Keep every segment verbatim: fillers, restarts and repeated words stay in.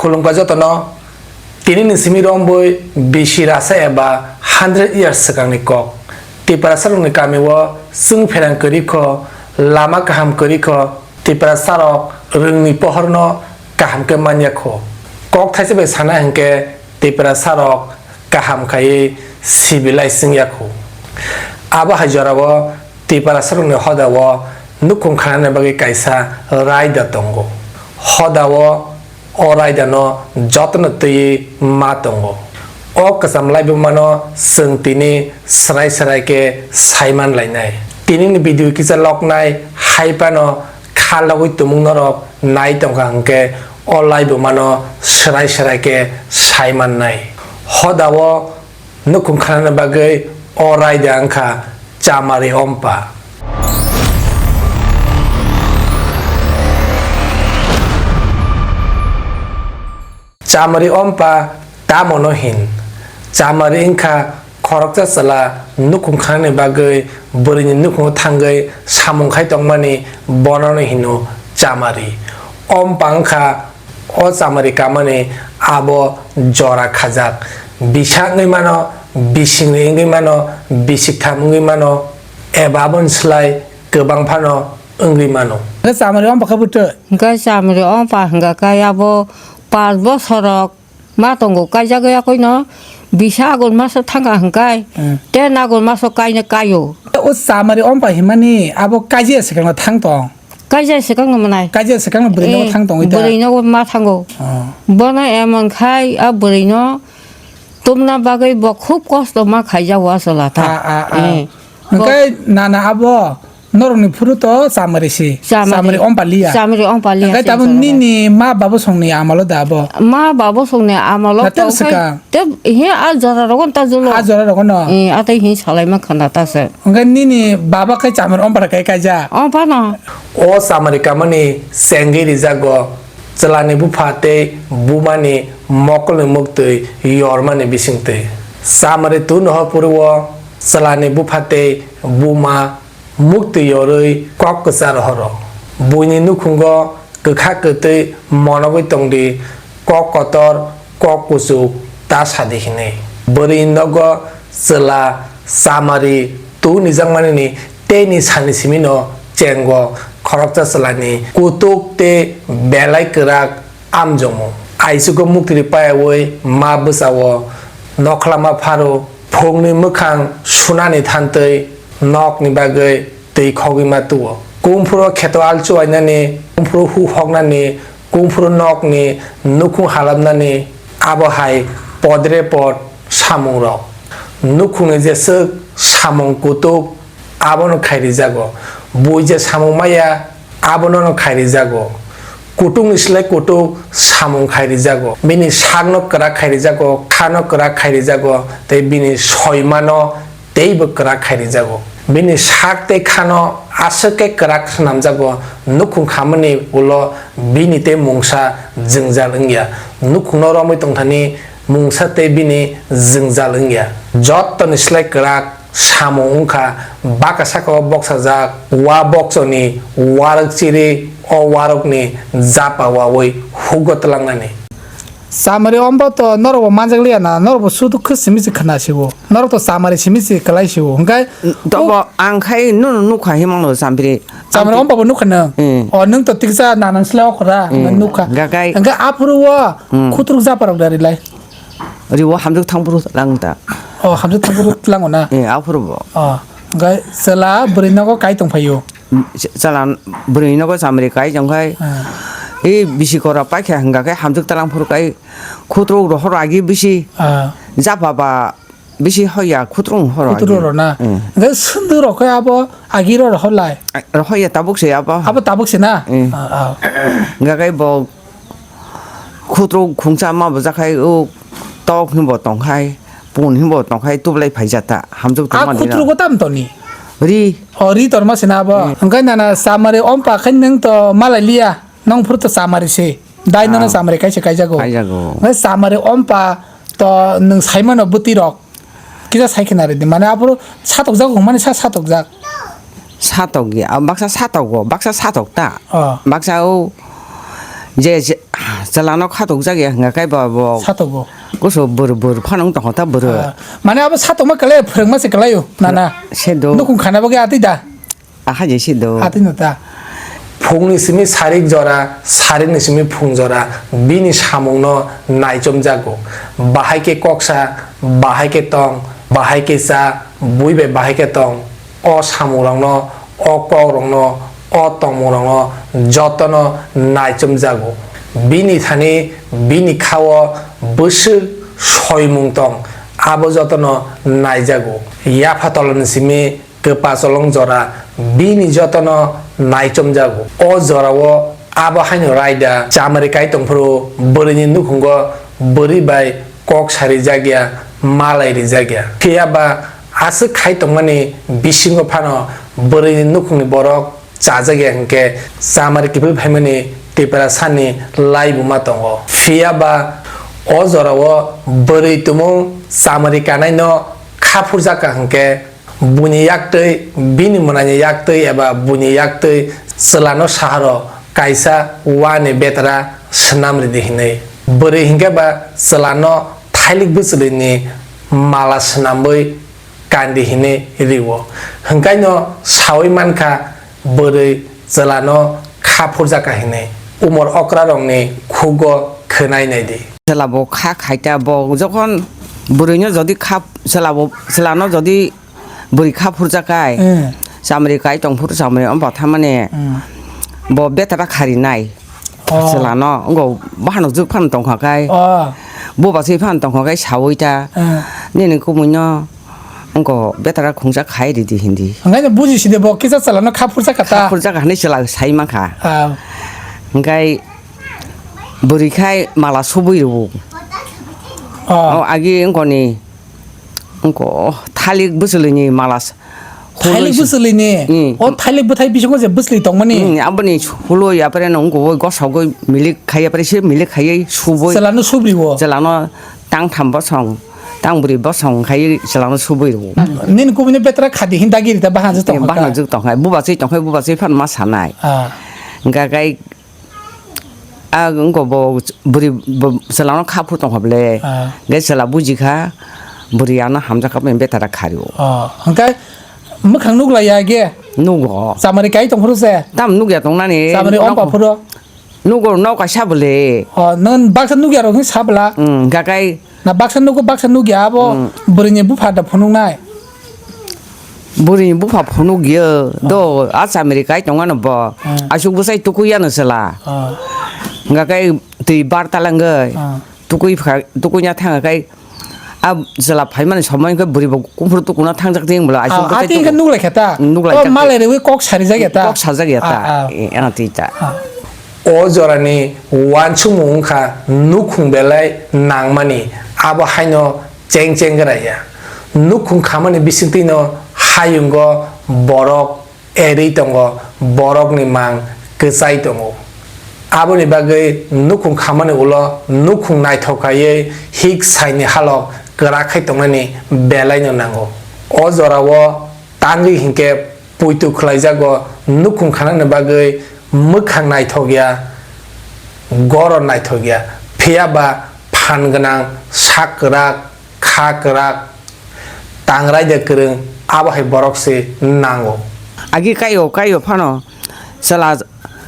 Khulumkha jotono, tini ni simi romwi bisi rasa eba hundred years swkangni kok. Tiprasarokni kamio chwng pherang kwrwi kho, lama kaham kwrwi kho, Tiprasarok rwngni pohorno kaham khe man ya kho. Kok thaisa bai sana hwnkhe Tiprasarok kaham khaiwi sibilai chwng ya kho. Abo hai jorao Tiprasarokni hodao nukhung khanani bagwi kaisa raida tongo. Hodao o raidano jotono twiwi ma tongo. O kwcham laibumano chwng tini swrai swrai khe sai man lainai. Tinini video kisa loknai hai phano kha logwi tumung norok nai tongkha hwnkhe o laibumano swrai swrai khe sai mannai. Hodao nukhung khanani bagwi o raida wngkha Chamari Ompa. Chamari Ompa tamono hin? Chamari wngkha khoroksa chwla nukhung khanani bagwi bwrwini nukhungo thangwi samung khai tongmani, bonono hino Chamari. Ompa wngkha o Chamari kamani abo jora khajak. Bisa wngwi mano, bisingni wngwi mano, bisiktham wngwi mano, eba aboni slai kwbang phano wngwi mano. Hwnkhe Chamari Ompa khe bwtwi? Hwnkhe Chamari Ompa hwnkha khe abo panch bosorok ma tongo kaijagwi, akoino bisa Agun maso thangkha hwnkhe, hmm, ten Agun maso kaino kaio. O Chamari Ompa himani abo kaijaya swkangno thang tong? Kaijaya swkangno mwnai. Kaijaya swkangno bwrwino, eh, thang tongwi ta? Bwrwino ma thango. Oh. Bono emon khai a bwrwino tumna bagwi bo khub kosto ma khaijago a chwla ta. Ah, ah, ah. Eh. Hwnkhe nana abo norokni phuru to Chamari si. Chamari. Chamari Ompa liya. Chamari Ompa liya. Hwnkhe tabuk nini ma babo songni amalo da abo? Ma babo songni amalo. Na tei tongkhe swkang? Tei he a jora rogo ta julo. A jora rogo no? Eh, a tei he salaima khana ta se. Hwnkhe nini baba khe Chamari Ompa khe kaijak? Ompa no. O Chamari kamani chengwi rijago chwlani bupha tei bumani mokolni muktwi yormani bisingtwi. Chamari tu nohor puro o chwlani bupha tei buma muktwi yorwi kok kwchar rohoro. Buini nukhungo kwkha kwtwi monogwi tongdi, kok kotor, kok kuchuk ta sadi hinwi. Bwrwi nogo chwla Chamari tu nijakmani ni teini sani simino chengo khoroksa chwlani kutuk tei belai kwrak amjongmung. Aisugo muktwi paiyawi ma bwsao nokhlama pharo phungni mwkhang sunani thantwi nokni bagwi twi khogwi ma tuo. Kungphuru kheto alchuainani, kungphuru hu hoknani, kungphuru nokni nukhung halapnani, abo hai podre pod samungrok. Nukhungni jeswk samung kutuk, abono khairijago. Bui je samung maya, abono no khairijago. Kutukni slai kutuk samung khairijago. Bini sakno kwrak khairijago, khano kwrak khairijago, tei bini soimano teibo kwrak khairijago. Bini sak tei khano aswk khe kwrak swnamjago, nukhung khamani ulo bini tei mungsa jwngjal wngya. Nukhungno romwi tongthani mungsa tei bini jwngjal wngya. Jottoni slai kwrak samung wngkha baka saka o boksajak, wa boksoni warwk chiri o warwkni japa wawi hugo twlangnani. Chamari Ompa to norokbo manjak liya na, norokbo sudu khe simi se khna sibo. Norok to Chamari simi se kwlai sibo. Hwnkhe tobo ang khai nono nukha himang no Chamari. Chamari Ompa bo nukha nang. Hmm. O nwng to tiksa nanang sle okhora, hmm, nukha. Gagai. Hwnkhe aphuru o, hmm, khutruk japarok dari lai. Ri o hamjwk thangphuru lang ta. O hamjwk thangphuru lang o na. Eh, aphuru bo. O, hwnkhe chwla bwrwi nogo kai tong phaio. Chwla bwrwi nogo Chamari kai jong khai. Ah. E bisi kora paikha hwnkha khe hamjwk talang phuru kai khutruk rohor agi bisi. Ah. Japa ba bisi hoya khutruk rohor agi. Khutruk rohor na. Hmm. Hwnkhe sunduk rok khe abo agi ro rohor lai. Rohor ya tabuk se abo. Abo tabuk se na? Hmm. Ah, ah. Hwnkha khe bo khutruk khungsa ma bo jakhai o tok hinbo tongkhai. Pun hinbo tongkhai tublai phaijata, hamjwk tongmani. A khutruk o tam toni? Ri. O, ri torma sina abo. Hmm. Hwnkhe nana Chamari Ompa khai nwng to malai liya, nong phuru to Chamari se. Dai nono, ah, Chamari kaisa kaijago. Kaijago. Hwnkhe Chamari Ompa to nwng saimano bwtwi rok. Kisa sai khna ridi. Mane aphuru satokjago, mane sa satokjak. Satok ya, baksa satogo, baksa satok ta. Oh. Baksa o Je, je, chwla no khatok jak ya hwnga khe ba bo. Satok bo. Kusu bwrwi bwrwi phano wng tongkha ta bwrwi. Ah, mane abo satok ma kwlai, phwrwng ma se kwlai o, nana. Se do. Nukhung khana bagwi atwi da. Aha je se do. Atwi no ta. Phungni simi sarik jora, sarikni simi phung jora, bini samungno naichom jago. Bahai khe koksa, bahai khe tong, bahai khe cha, bui bai bahai khe tong. O samungrokno, o kokrokno, o tongmungrokno jotono naichom jago. Bini thani, bini khao bwswk soimung tong, abo jotono naijago. Yapha tolani simi kwpa cholong jora bini jotono naichom jago. O jorao abo haino raida chamari kai tongphuru bwrwini nukhungo bwrwi bai kok sari jak ya, malai rijak ya. Phiya ba aswk khai tongmani bisingo phano bwrwini nukhungni borok chajak ya hwnkhe chamari kiphil phaimani Tiprasani laibuma tongo. Phiya ba o jorao bwrwi tumung chamari kanaino kha phurjak ka hwnkhe buini yaktwi, bini mwnaini yaktwi eba buini yaktwi chwlano saharo kaisa wani betara swnam ridi hinwi. Bwrwi hinkhe ba chwlano thailik bwchwlwini mala swnamwi kandi hinwi rio. Hwnkhaino sawi mankha bwrwi chwlano kha phurjakha hinwi. Umor okrarokni khugo khwnai naidi. Chwla bo kha khaita bo jokhon bwrwino jodi kha chwla bo chwlano jodi Bwrwi kha phurjakhai, eh, chamri kai tongphuru chamri omba thamani, hmm, bo betara kharinai. Oh. Chwlano, wngkha bahano jwk phano tongkha khai. Oh. Bubachi phano tongkha khai sawi ta. Eh. Nini kumuino wngkha betara khungsa khai ridi hindi. Hwnkhai no buji sidi bo kisa chwlano kha phurjakha ta. Kha phurjakha hinwi chwla sai mankha. Ah. Hwnkhe bwrwi khai mala subui rwo. Oh. O agi wngkha ni Wngkha, thalik bwchwlwini mala s-, thalik hulwi s-, bwchwlwini? Hmm. O thalik bwthai bisingo je bwchwlwi tongmani? Hmm, aboni hulwi, apre no wngkha, o gosogwi milik khai, apre se milik khaiwi subwi. Chwlano subriwo? Chwlano tangtham bosong, tangbrwi bosong khai chwlano subwi rwo. Nini kubuni betra khadi hin dagi rita bahana jwk tongkha? Bahana jwk tongkha, bubachi tongkha, bubachi phan ma sanai. Ah. Hwnkha khai A wngkha bo bwrwi bo chwlano kha phu tongkha ble. Ah. Ge chwla buji kha, bwrwi ano hamjak kha, betara khario. Oh, hwnkhe mwkhang nuglai ya ge? Nugo. Chamari kai tong phuru se? Tam nugya tongnani. Chamari om pa phuru? Nugo, nok kaisa bwle. Oh, nang baksa nugya rok sa bwla? Hmm, hwnkha kai Na baksa nugo, baksa nugya abo. Hmm. Bwrwini bupha da phunuknai. Bwrwini bupha phunukya do, ah, chamri kai tongano bo. Hmm. Asuk bwsai tukuyano chwla. Ah. Hwnkha kai twi bar talangwi. Ah. Tukui pha, tukuina thangkha kai, ah, chwla phaimani somoi khe bwrwi bo kumphuru tukuna thangjak tiyang bwla. Asuk bwsai tuku-, nuglai kha ta? Nuglai kha ta. Malai rewi kok sarijak ya ta? Kok sajak ya ta? Ah, ah. Eh, ah, twi ta. Ah. O jorani uansukmung wngkha nukhung belai nangmani, abo haino cheng cheng gra ya. Nukhung khamani bisingtwino hayungo borok erwi tongo, borokni mang kwchai tongo. Aboni bagwi nukhung khamani ulo nukhung naithok khaiwi hik saini halok kwrak khai tongnani belaino nango. O jorao tangwi hinkhe puitu khwlaijago, nukhung khanani bagwi mwkhang naithok ya, goron naithok ya, phiya ba phan gwnang, sak kwrak, kha kwrak, tangrai de kwrwng, abo hai borok se nango. Agi kaio, kaio phano chwla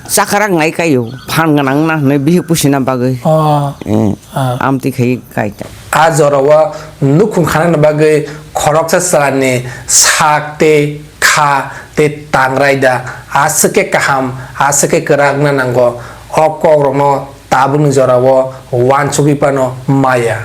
Chakrak nai kaio, phan gwnang na hwnwi bihik pusina bagwi. Oh. Eh, ah. Amtwi khai kai ta. A jorao nukhung khanani bagwi khoroksa chwlani sak tei kha tei tangrai da aswk khe kaham, aswk khe kwrak wngna nango. O kokrokno tabukni jorao uansugwi phano maya.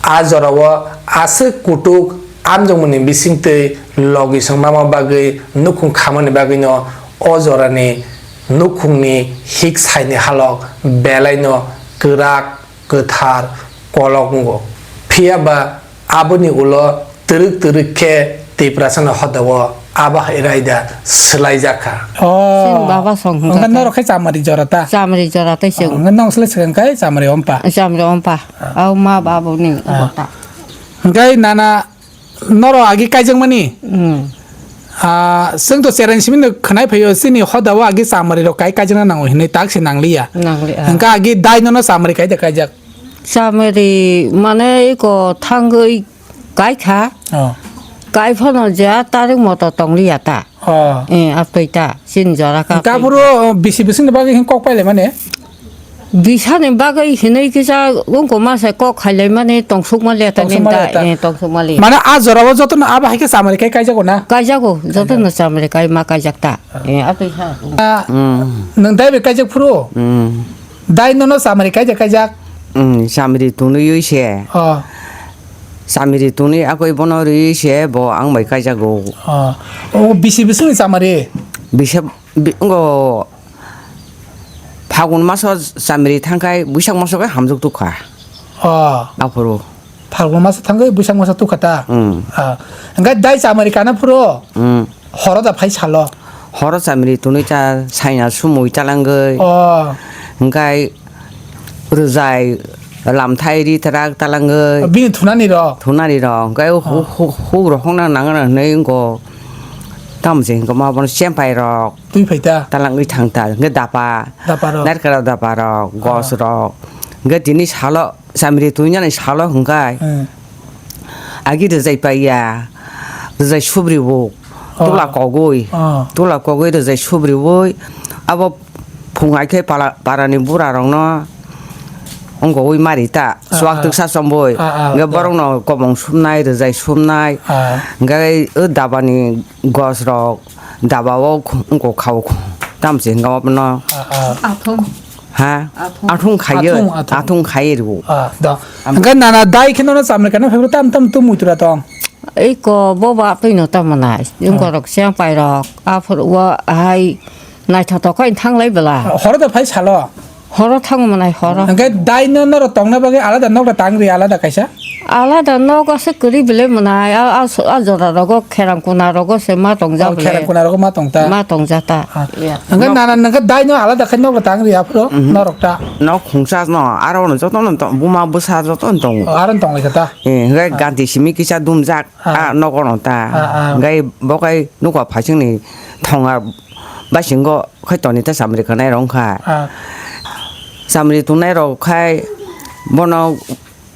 A jorao aswk kutuk amjokmani bisingtwi logi songma bagwi nukhung khamani bagwino o jorani nukhungni hik saini halok belaino kwrak, kwthar, kolok wngo. Phiya ba aboni ulo twrwk twrwk khe Tiprasano hodao abo hai raida swlaijak kha. Oh. Chini baba song hwnka khe. Norok khe chamari jora ta? Chamari jora tei chwng. Oh, nong swlai swkang khe chamari ompa? Chamari ompa. Ah. Au ma babu ni ompa. Hwnkhe nana Norok agi kaijakmani? Hmm. Ah, chwng to chereng simi no khwnai phaio, chini hoda o agi chamari rok kai kaijakna nango hinwi tak se nangliya. Nangli, ah. Hwnkha agi dai nono chamari kai da kaijak. Chamari mane iko thangwi kai kha. Oh. Kai phano ja tarik moto tongliya ta. Oh. Eh, aptwi ta, chini jora ka Hwnkha aptwi. Phuru bisi bisingni bagwi hwn kok pailai mane? Bisani bagwi hinwi kisa wngkoma se kok khailai mani tongsukma le ta Tongsukma ninda, le ta. Eh, tongsukma le. Mane a jora o jotono abo hai khe chamari khai kaijago na? Kaijago, jotono chamari kai ma kaijak ta. Eh, atwi ha. Ah, Hmm. Nwng dai bai kaijak phuru? Hmm. Dai nono chamari kaijak kaijak? Hmm, chamari tunui ui se. Oh. Chamari tunui akoi bono rui se bo ang bai kaijago. Oh. O bisi bisingni chamari? Bisa bi-, ngo Phagun maso chamari thangkhai Buisak maso khe hamjwk tukha. Oh. Aphuru. Phagun maso thangkhai Buisak maso tukha ta? Mm. Ah. Hwnkhe dai chamari kana phuru? Mm. Horo da phai salo? Horo chamari tunui ta saina sumui talangwi. Oh. Hwnkhe rwjai lamthai ri tarak talangwi. Bini thunani rok? Thunani rok. Hwnkhe hu-, Oh. hu-, huk rok hokna nangna hwnwi wngkho. Tamo se hwnkhe ma bono chempai rok. Twi phai ta. Talangwi thang ta, hwnkhe dapa. Dapa rok. Narikal dapa rok, Ah. gos rok. Hwnkhe tini salo, chamari twi nani salo hwnkhe. Hmm. Agi rwjai paiya, rwjai subri bo, Oh. tula kogwi. Oh. Tula kogwi rwjai subri bo, abo phung hai khe pala, parani bura rokno wngkogwi mari ta, Ah, chuak ah. twksa chomboi. Ah, ah, Hwnkhe ah. borokno kobong sumnai, rwjai sumnai. Ah. Hwnkhe o dabani gos rok, daba o khu-, wngkha o khu-, tamo se hwnkha obono. Ah, ah. Athung. Ha? Athung. Athung khaiyo. Athung, athung. Athung khaiyo rwo. Ah, da. Am- Hwnkhe nana dai kheno no chamri kana phaibo tam tam tum muitura tong. Ei ko bo ba twi no tamo nai. Yung Ah. korok siang pai rok. Aphur wo hai naithotok khe thang lai bela. Horo da phai salo. Horo thango manai horo. Hwnkhe dai no norok tongna bagwi alada nok da tang ri alada kaisa? Alada nogo se kwrwi belai mwnai, a, a, a jora rogo kherang kuna rogo se ma tong ja Oh, bele. Kherang kuna rogo ma tong ta? Ma tong ja ta. Ah. Ya. Hwnkhe Nok- nana nangkhe dai no alada khai nok tang ri aphuru Mhm. norok ta? Nok khungsa no, aro no joto no tong, buma bwsa joto no tongo. Oh, aro no tong lai kha ta? Eh, hwnkhe Ah. ganti simi kisa dumjak, Ah. a nogo no ta. Ah, ah. Hwnkhe bo kai nukwa phaisingni thonga basingo khai toni ta samri khanai rok wngkha. Ah. Samri tongnai rok khai bono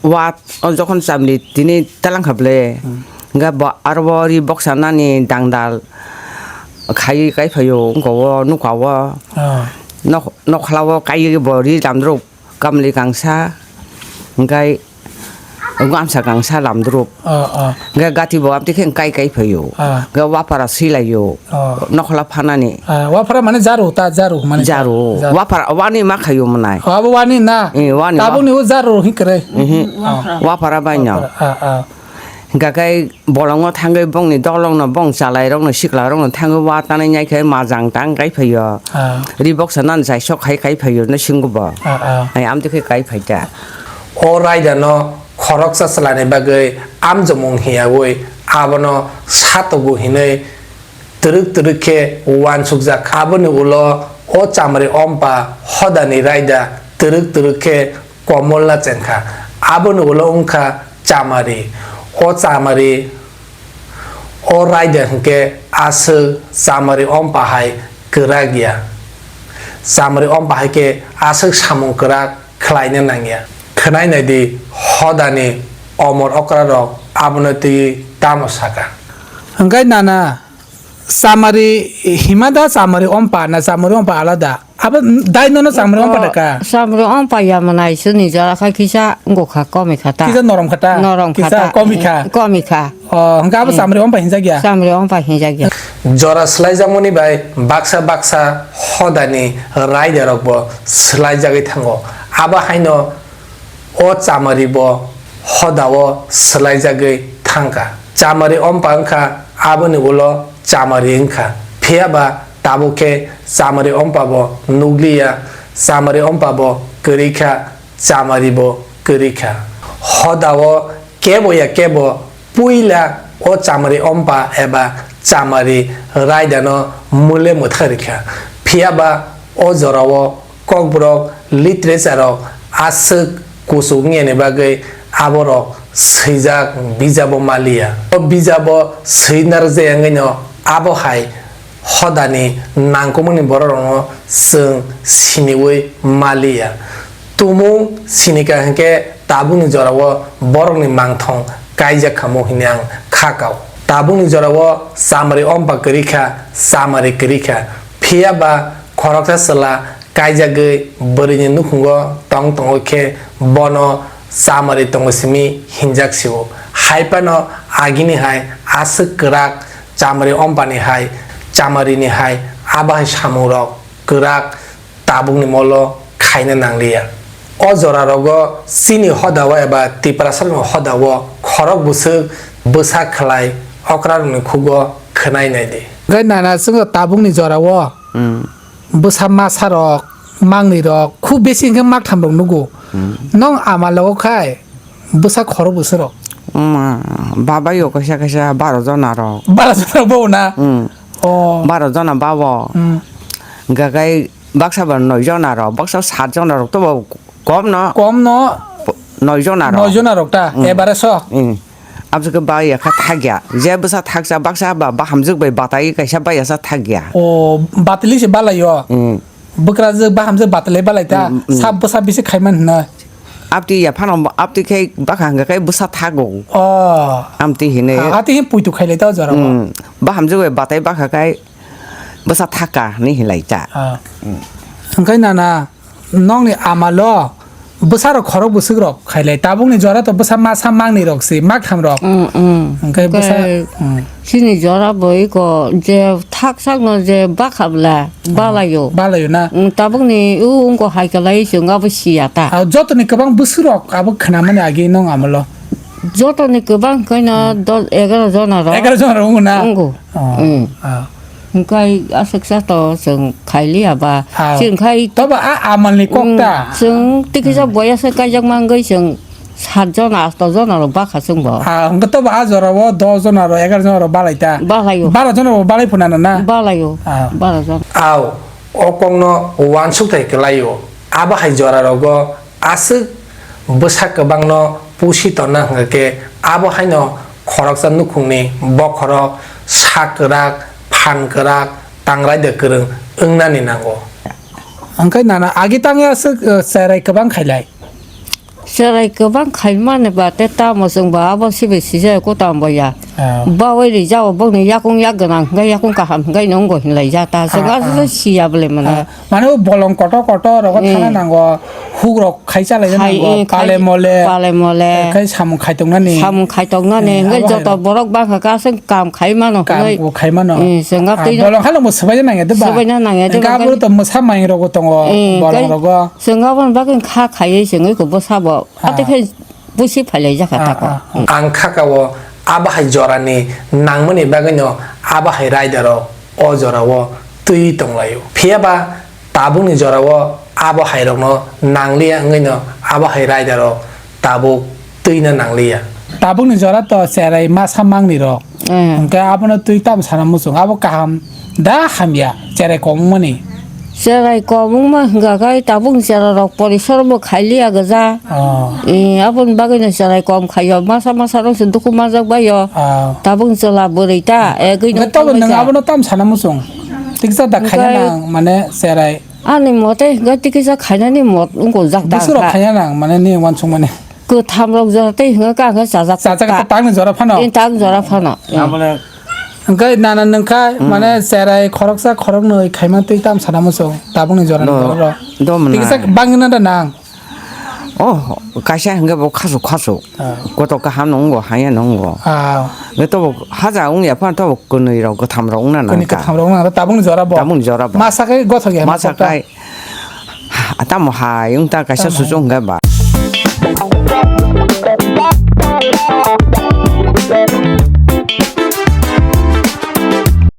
Wa, o jokhon chamli tini talangkha ble, Hmm. hwnkhe bo aro bo ri boksa nani dangdal khaiwi kai phaio, wngkha o nukha o. Ah. Nok-, nokhla o kaiwi bo ri lamdrop kamli kangsa, hwnkhe gamsa kangsa lamdrop. Ah, ah. Hwnkhe gati bo amtwi khe kai kai phaio. Ah. Hwnkhe wapara swilaio. Oh. Nokhla phanani. Ah, wapara mane jaru, ta jaru mane. Jaru. Jaru. Wapara, wani ma khaio mwnai. Oh, abo wani na? Eh, wani. Tabukni o jaru hin kwrwi. Mhm. Oh. Wapara bai no. Wapara, ah, ah. Hwnkha khe bolongo thangwi bongni dolongno, bong chalairokno, siklarokno thangwi wa tanai nai khe majang tang kai phaio. Ah. Ri boksa nan jai sok hai kai phaio no singo bo. Ah, ah. Ai amtwi khe kai phai ta. O raida no khoroksa chwlaini bagwi amjokmung hiyaui abono satogo hinwi twrwk twrwk khe uansukjak. Aboni ulo o chamari ompa hodani raida twrwk twrwk khe komolna chengkha. Aboni ulo wngkha chamari. O chamari, o raida hwnkhe aswk chamari ompa hai kwrak ya. Chamari ompa hai khe aswk samung kwrak khlaina nangya. Khwnai nai di, hodani omor okra rok abono twiwi tamo saka. Hwnkhe nana, chamari hima da chamari ompa na chamari ompa alada? Abo dai nono chamari ompa da ka? Chamari ompa ya mwnai chwngni jora khai kisa wngkha komi kha ta. Kisa norom kha ta? Norom kha ta. Kisa komi kha? Komi kha. Oh, hwnkhe abo Hmm. chamari ompa hinjak ya? Chamari ompa hinjak ya. Jora swlaijakmani bai baksa baksa hodani raida rokbo swlaijagwi thango. Abo haino o chamari bo hoda o swlaijagwi thangkha. Chamari ompa wngkha aboni ulo chamari wngkha. Phiya ba tabuk khe chamari ompa bo nukliya, chamari ompa bo kwrwi kha, chamari bo kwrwi kha. Hoda o kebo ya kebo puila o chamari ompa eba chamari raida no mule mwthai rwkha. Phiya ba o jora o Kokborok literature rok aswk kuchuk wngya ni bagwi aborok swijak bijabo maliya. O bijabo swi narwkjak wngwi no Abo hai hodani nangkukmani bororokno chwng siniui maliya. Tumung sinika hinkhe tabukni jorao borokni mangthong kaijak kha mo hwnwi ang kha kao. Tabukni jorao chamari ompa kwrwi kha, chamari kwrwi kha. Phiya ba khoroksa chwla kaijagwi bwrwini nukhungo tong tongwi khe bono chamari tongo simi hinjak sio. Hai phano agini hai aswk kwrak chamari ompani hai, chamarini hai, abo hai samungrok kwrak tabukni molo khaina nangliya. O jora rogo chini hodao eba Tiprasarokni hodao khorok bwswk bwsa khlai okrarokni khugo khwnai nai di. Gai nana chwngno tabukni jorao. Hmm. Bwsa masa rok, mangni rok, khub besi hinkhe maktham rok nugo. Hmm. Nong ama logo khai bwsa khorok bwswk rok. Wngma, babai o kaisa kaisa baro jona rok. Baro jona rok bo na? Hmm. Oh. Baro jona babo. Hmm. Gagai baksa ba noi jona rok, baksa sat jona rok to bo kom no. Kom no. Noi jona rok. Noi jona rok ta, hmm, ebare so. Hmm. Abjwk bai ya kha thakya. Je bwsa thaksa baksa ba bahamjwk bai batai kaisa bai ya sa thakya. O batili se balayo. Hmm. Bwkrajwk bahamjwk batili balai ta. Hmm, hmm. Sab bwsa bisi khaiman hwna. Abti ya phano abti khai bakha hwnkha khai bwsa thago. O. Amti hine. Ha, ati hin puitu khailai ta jora. Hmm. Bahamjwk bai batai bakha khai bwsa thaka ni hilai ta. Ah. Hmm. Hwnkhe nana. Nokni amalo bwsarok khorok bwswkrok khailai, tabukni jora to bwsa masa mangnwi rok se, makthamrok. Mm, mm. Hwnkhe bwsa, Khe mm. Chini jora bo iko je thak sakno je bakha bwla balaio. Balaio na? Mm, tabukni u wngko hai kwlai chwng abo siya ta. Ah, jotoni kwbang bwswkrok abo khwnamani agi nong amalo. Jotoni kwbang hwnkhe no dos, egaroh jona rok. Egaroh jona rok wngkho na? Wngkho. Oh. Mm. Ah. Hwnkhe aswk sa to chwng khailiya ba. Ah. Chwng khai tobo a amalni kok ta. Mm, chwng tikisa boya se kaijak mangwi chwng sat jona, asto jona rok bakha chwng bo. Ah, hwnkhe tobo a jora o dos jona rok, egaroh jona rok balai ta. Balaio. Baro jona rok balai phunana na? Balaio. Ah. Baro jona. Au, o kokno uansukthai kwlaio. Abo hai jora rogo aswk bwsa kwbangno pusi tonna hwnkhe abo haino khoroksa nukhungni bokhorok sak kwrak, phan kwrak, tangraida kwrwng wngnani nango. Hwnkhe nana agi tangwi aswk, eh, cherai kwbang khailai? Cherai kwbang khaimani ba tei tamo chwng ba abo sibai sijak kutam bo ya. Ah. Bawi rijao bokni yakung yak gwnang hwnkhe yakung kaham hwnkhe nw wngwi hinlai ja ta chwng ah, aswk ah. Siya bwlai mano. Ah. Mane o bolong kotor kotor rogo hmm. Thana nango, huk rok khai chalai nango, eh, khai pale mole, pale mole. Eh, khai samung khai tongnani. Samung khai tongnani, eh, hwnkhe abo joto hai borok bangkha khe aswk kam khai mano, kam hwnkhe bo khai mano. Eh, chwng ah, twi bolong hano bo swbaina nangya de ba? Swbaina nangya de hwnkhe ba, aboro to mwsa mai rogo tongo, eh, bolong rogo. Chwng aboni bagwi kha khaiwi chwngwi ko bwsa bo. Ah. Ate khe Busi phailai jakha ah, tako. Ah, ah. Ang khakao abo hai jorani nangmani bagwino abo hai raidarok o jorao twi tonglaio. Phiyaba tabukni jorao abo hairokno nangliya wngwino abo hai raidarok tabuk twino nangliya. Tabukni jora to cherai masa mangnirok. Eh. Hwnkhe abono twi tamo sana muchung, abo kaham da hamya cherai kom wngmani? Cherai kom wngma hwnkha khe tabukni cherai rok porisor bo khailiya gwja. Oh. Eh, aboni bagwino cherai kom khaio, masa masa rok se dukhu manjak baio. Oh. Tabukni chwla bwrwi ta, eh, hwnkhe tobo nwng abono tamo sana muchung? Tiksa da khaina nang, mane cherai. Ani mote hwnkhe tikisa khainani mot wngkho jak ta. Bwswk rok khaina nang, mane ni wansukmani. Kwtham rok jora tei hwnka kha hwnka chajak chajak ta. Tangni jora phano. Eh, tang jora phano. Eh. Abole. Hwnkhe nana nwngkha hmm. Mane cherai khoroksa khoroknwi khaima twi tam sana muchung tabukni jora ni no, borok rok. Do mwnai. Tikisa bangna da nang. Oh, kaisa hwnkhe bo khasuk khasuk. Ah. Koto kaham nungo haya nungo. Ah. Nge to haja wngya phano to kwnwi rok kwtham rok wngna nang. Kwnwi kwtham rok wngna tabukni jora bo. Tabukni jora bo. Masa kai gothok ya. Masa kai. Tamo hai wng ta kaisa suchung hwnkhe ba.